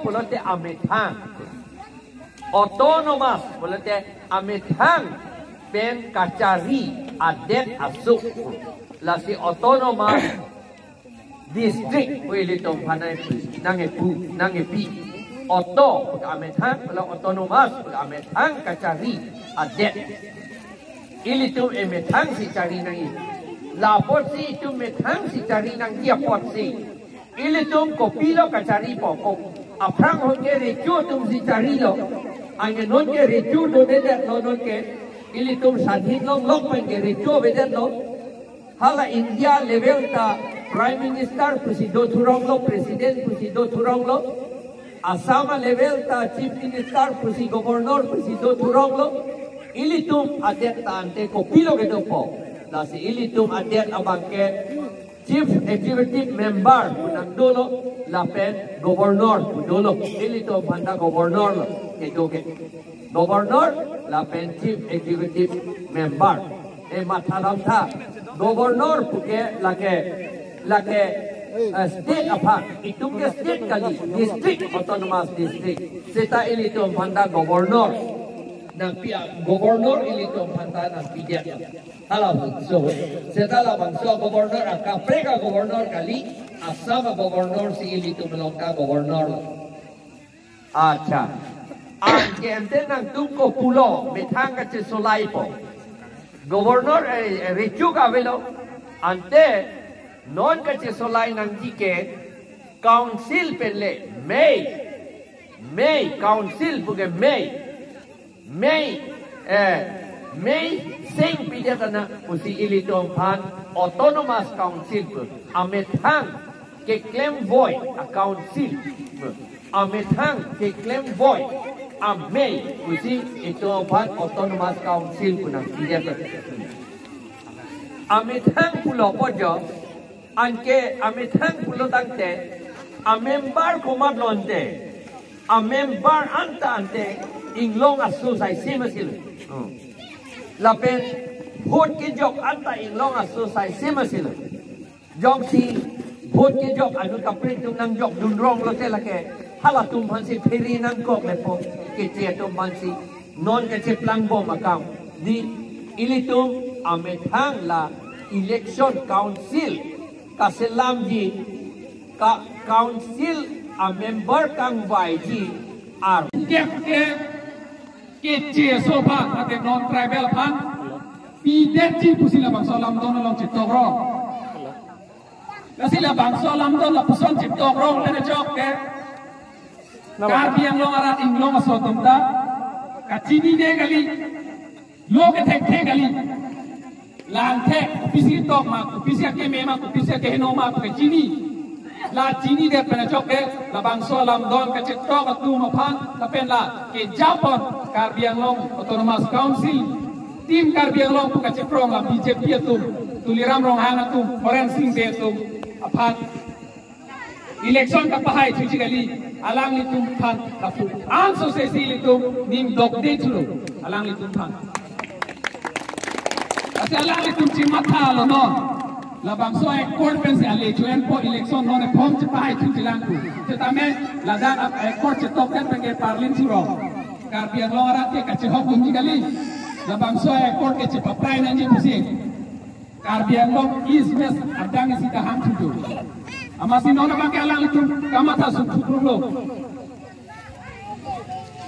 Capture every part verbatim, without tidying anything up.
pulote amethang. Autonomous pulote amethang pen kachari adet asuk. Lasi autonomous district pu ilitum aphan nangpu, nangpu, nangpi. Auto pu amethang, pulo autonomous pu amethang kachari adet. Ilitum emethang si chari nangji. La apotsi itum methang si chari nangji apotsi, ilitum kopilo kacharipo, ko aphrang ahut ke recho atum si charilo. Anke non ke recho dovedetlo, non ke ilitum sandhin longlok pen ke recho avedetlo. Hala India level ta Prime Minister pusi dothuronglo, President pusi dothuronglo. Assam level ta Chief Minister pusi, Governor pusi dothuronglo. Ilitum adet ta ante kopilo kedopo? Lasi ilitum adet abang ke Chief Executive Member pu nangdolo, lapen Governor pu dolo. Ilitum aphan ta Governor lo kedo ke. Governor lapen Chief Executive Member. E, matha damtha. Governor puke lake, lake, eh, state aphan. Itum ke state kali, district, autonomous district. Seta ilitum aphan ta Governor nangpi, Governor ilitum aphan ta nangpidet. Halabangso. Seta labangso Governor, akaprek a-Governor kali, Assam a-Governor si ilitum along ta Governor lo. Accha. Anke ante nangtum kopulo methang kachesolaipo? Governor, eh, recho ke avelo. Ante non kachesolai nangji ke council pen le, mei, mei, council puke mei, mei, eh, mei seng pidet ana pusi ilitum aphan autonomous council pu amethang keklemvoi a-council, amethang keklemvoi amei pusi itum aphan autonomous council pu nangpidet. Amethang pulo apot jo, anke amethang pulo tangte, amember komatlo ante, amember anta ante inglong aso saisi masi lo. Hmm. Lapen vote kejok anta inglong aso saisi masi lo. Jongsi vote kejok anut kaprek atum nangjokdunrong lote lake halatum aphansi phere nangkok lepo, keche atum aphansi non kacheplangbom akam. Di ilitum amethang la election council kaselamji, ka council amember kangvaiji ar. Kep ke keche aso aphan, mate non tribal aphan pidetji pusi labangso alamdon along chetokrong. Lasi labangso alamdon lapuson chetokrong pen ajok ke Karbi Anglong arat inglong aso atum ta kachinine kali, lo kethekthe kali. Langthe, kopisi tok ma, kopisi akeme ma, kopisi akeheno ma, pu kachini. La chinidet pen ajok ke labangso alamdon kachetok atum aphan, lapen la kejapon Karbi Anglong Autonomous Council, Team Karbi Anglong pu kachekrong la B J P atum, Tuliram Ronghang atum, Horen Sing Bey atum aphan election kapahai thuji kali, alanglitum aphan lapu. Anso sesi ilitum ning dokde thulo, alanglitum aphan. Lasi alanglitum chimatha lo non. Labangso accord pensi ale chuenpo election non ephong chepahai thuji lang pu. Setame ladak accord chetokdet pen ke parlin churo. Karbi Anglong arat ke kachehok dunji kali. Labangso accord ke chepaprai nangji pusi Karbi Anglong East West adang isi kaham thudu. Amatsi non abang ke alanglitum kamatha sukthuklo.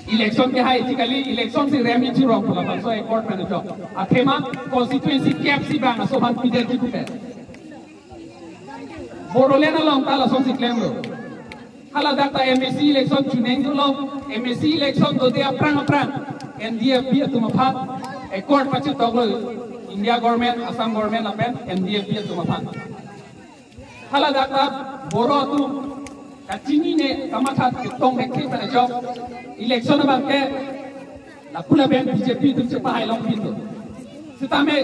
Election kehai ji kali, election si rem-i churong pu labangso accord pen ajok. Athema constituency kep si bang aso aphan pidetji pute. Bodoland along ta lasonsi klemlo. Haladak ta M A C election chuneng dolo, M A C election dode aphrang aphrang N D F B atum aphan accord pachetoklo, India government, Assam government lapen N D F B atum aphan. Haladak ta Boro atum kachinine kamatha ketong thekthe pen ajok election abang ke lapu lapen B J P atum chepahai longpinlo. Setame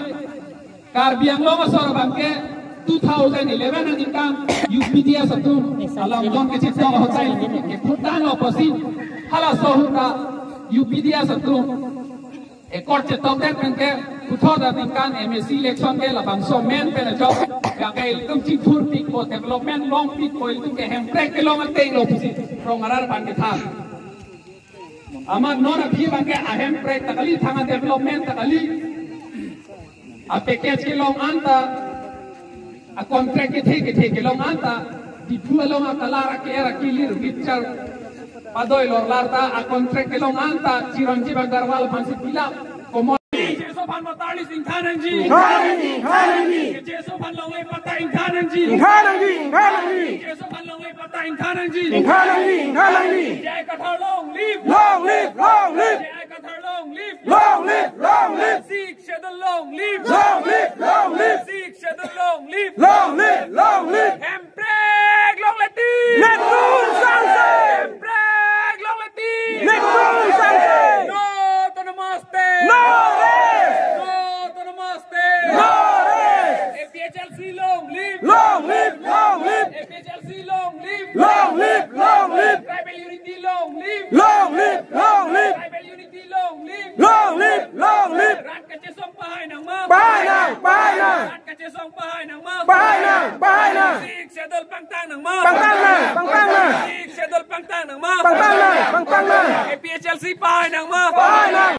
Karbi Anglong asor abang ke two thousand eleven aningkan U P D S atum alamdon kachetong ahotsai kephutanglo pusi halaso ahut ta U P D S atum accord chetokdet pen ke puthot aningkan M A C election ke labangso amen pen ajok, yang ke ilitum chingthurpik Development longpik ko itum ke hemprek kelong ateng lo pusi rong arat aphan kethan. Amat non aphi abang ke ahemprek ta kali, thang a-development ta kali. A-package kelong anta, a-contract kethe kethe kelong anta, Diphu along a-color a-clear a-clear picture padoi lorlar ta, a-contract kelong anta Chiranjeev Agarwal aphansi pilap. Komon. Jesu aphan matarli ingthan nangji. Ingthan nangji, ingthan nangji. Jesu aphan longle patta ingthan nangji. Ingthan nangji, ingthan nangji. Jesu aphan longle patta ingthan nangji. Ingthan nangji, ingthan nangji. J I Kathar long live. Long live, long live. J I Kathar long live. Long live, long live. Sixth Schedule long live. Long live, long live. Sixth Schedule long live. Long live, long live. Hemprek longle ti. Netum sangse. Hemprek longle ti. Netum sangse. No to Namaste. No rest. No to Namaste. No rest. A P H L C long live. Long live, long live. A P H L C long live. Long live, long live. Tribal unity long live. Long live, long live. Tribal unity long live. Long live, long live. Rat kachesong pahai nangma. Pahai nang, pahai nang. Rat kachesong pahai nangma. Pahai nang, pahai nang. Sixth Schedule pangtang nangma. Pangtang nang, pangtang nang. Sixth Schedule pangtang nangma. Pangtang nang, pangtang nang. A P H L C pahai nangma. Pahai